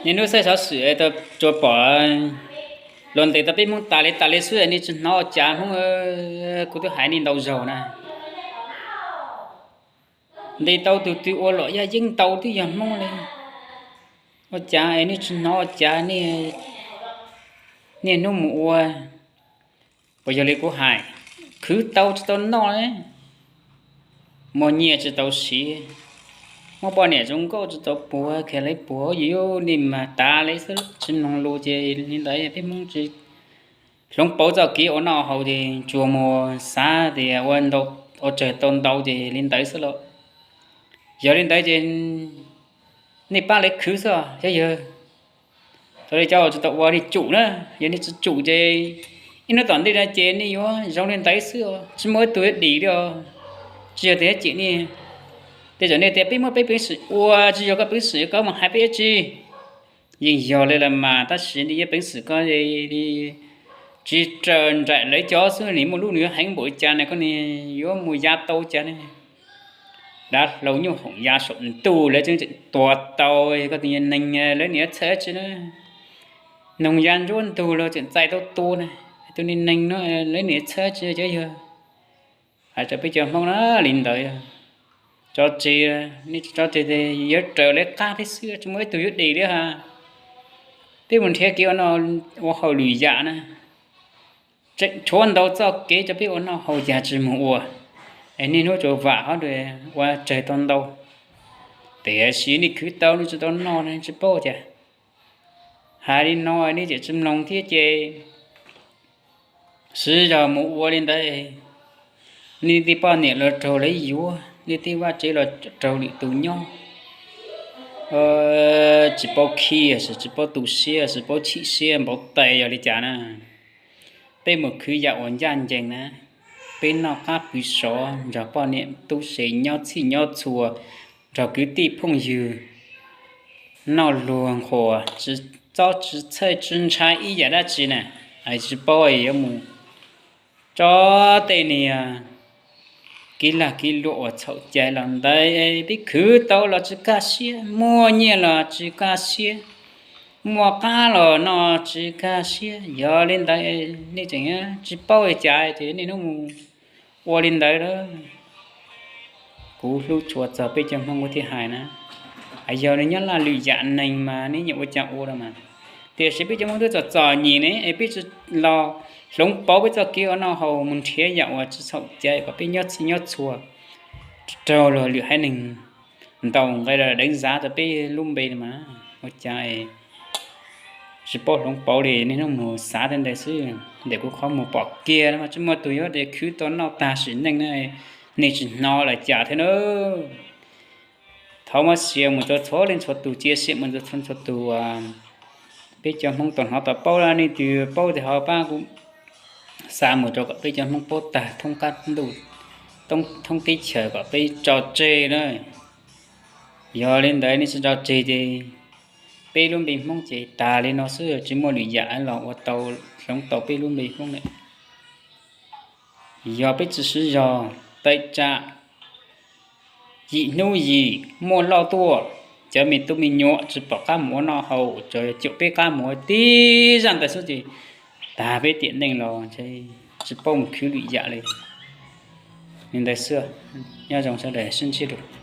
Niaj hnub saib xov xwm tau tsuas pom luag ntes tau peb Hmoob tas li tas li xwb, nej tsis hnov ua cas Hmoob? Kuv twb hais nej ntau zaus na, ntes tau tus twg ua luam yaj yeeb ntau twb yog Hmoob li. Ua cas es nej tsis hnov ua cas, niaj hnub mus ua, puas yog li kuv hais, khwv tau tsis tau noj, muaj nyiaj tsis tau siv, muaj poj niam zoo nkauj tsis tau puag, khe lawv puag, yus nej mas tas li xwb, tsis mloog lus ces li ntawd peb Hmoob tsis hloov pauv txoj kev ua noj haus ces tsuas mus xav tias ua tsawg tau ntau ces li ntawd xwb los. Yog li ntawd ces nej pab lawv khwv xwb, yog, yog li cov tsis tau ua nej tsum na, yog nej tsis tsum ces ib hnub tom ntej no ces nej yuav zoo li ntawd xwb, tsis muaj ib tug yuav dim li os. Tsis yog tias cem nej, tej zaum nej tias peb muab peb peev xwm ua, tsis yog koj peev xwm, koj mus hais peb dab tsi. Yeej yog li los mas, tab sis nej yuav peev xwm koj tsis raws nraim lawv cov xwb, nws muaj lub nws heev npaum li cas ne, koj yuav mus ya tau cas ne? Dav hlau nyuj hoom ya saum ntuj lawv tseem tseem tua tau, koj tus neeg lawv niam txhawj tsi na. Noog ya ntsuab ntug los tseem txais tau tua na, tus neeg no lawv niam txhawj tsi cov yog. Hais rau peb cov Hmoob na li ntawd, tso tseg, nej tsis tso tseg ces yuav raws lawv qab thiab xwb, tsis muaj ib tug yuav dim li ha. Peb mus nrhiav kev ua noj ua haus lwm yam na, tseem tshuav ntau txoj kev rau peb ua noj haus yam tsis mus ua. Es niaj hnub tsuas vam hov ua tsawg tau ntau, tiam sis nej khwv tau nej tsis tau noj ne tsis paub cas. Hais li no nej tseem tsis mloog thiab ces siv zog mus ua li ntawd, nej tej poj niam los raug lawv yuav, nej tej vaj tsev los raug lwm tus nyob, tsis paub khi, tsis paub tu siab, tsis paub chim siab npaum tais yog li cas na. Peb mus khwv yam uas ncaj ncees na, peb noj qab pw sov nrog poj niam tub se nyob txhij nyob txhua, nrog kwv tij phooj ywg noj luag nqhuas, tsis txob tsis txhawj tsis ntshai ib yam dab tsi na. Tsis paub yuav mus tso tej niag kev lag kev luam uas txhaum cai los ntawd, peb khwv tau los tsis kaj siab, muaj nyiaj los tsis kaj siab, muaj qab los noj tsis kaj siab. Yog li ntawd nej tseem tsis paub li cas ces nej hnub mus ua li ntawd lawm. Kuv hlub tshua txog peb cov Hmoob kuv thiaj hais na. Yog nws nyob laj lwm yam neeg mas nws nyiam ua cas ua los mas, tiam sis peb cov Hmoob twb txom txom nyem ne es peb tsis los hloov pauv peb txoj kev ua noj haus mus nrhiav yam uas tsis txhaum cai kom peb nyob txhij nyob txhua, raug luag lwm haiv neeg ntaus nqe los deev zav rau peb lub npe no mas ua cas tsis paub hloov pauv li. Niaj hnub mus xav tej ntawd xwb, ntawm kuv qhov muag pom kiag no mas tsis muaj tus yuav tias khwv tau noj tag sim neej na, nej tsis hnov lawm cas thiab na. Thov muab share mus rau txhua leej txhua tus, chia sẻ mus rau txhua txhua tus, peb cov Hmoob tau hnov tau paub, nej twg paub tias ho pab kuv xa mus rau kom peb cov Hmoob paub tag thoob qab ntuj, thoob teb chaws kom peb tso tseg na. Yog li ntawd nej tsis tso tseg ces peb lub npe Hmoob ces tas li no xwb, tsis muaj lwm yam los ua tau, hloov tau peb lub npe Hmoob lawm. Yog peb tsis siv zog, tawm tsam yim hnub yim muaj loj tuaj, cov me tub me nyuam tsis pom qab mus ua noj haus, tsuas caum peb qab mus ua tib zaj ntawd xwb ces tag peb tiam neej los tsis paub mus khwv lwm yam li. Li ntawd xwb, nyob zoo sawv daws sib ntsib dua.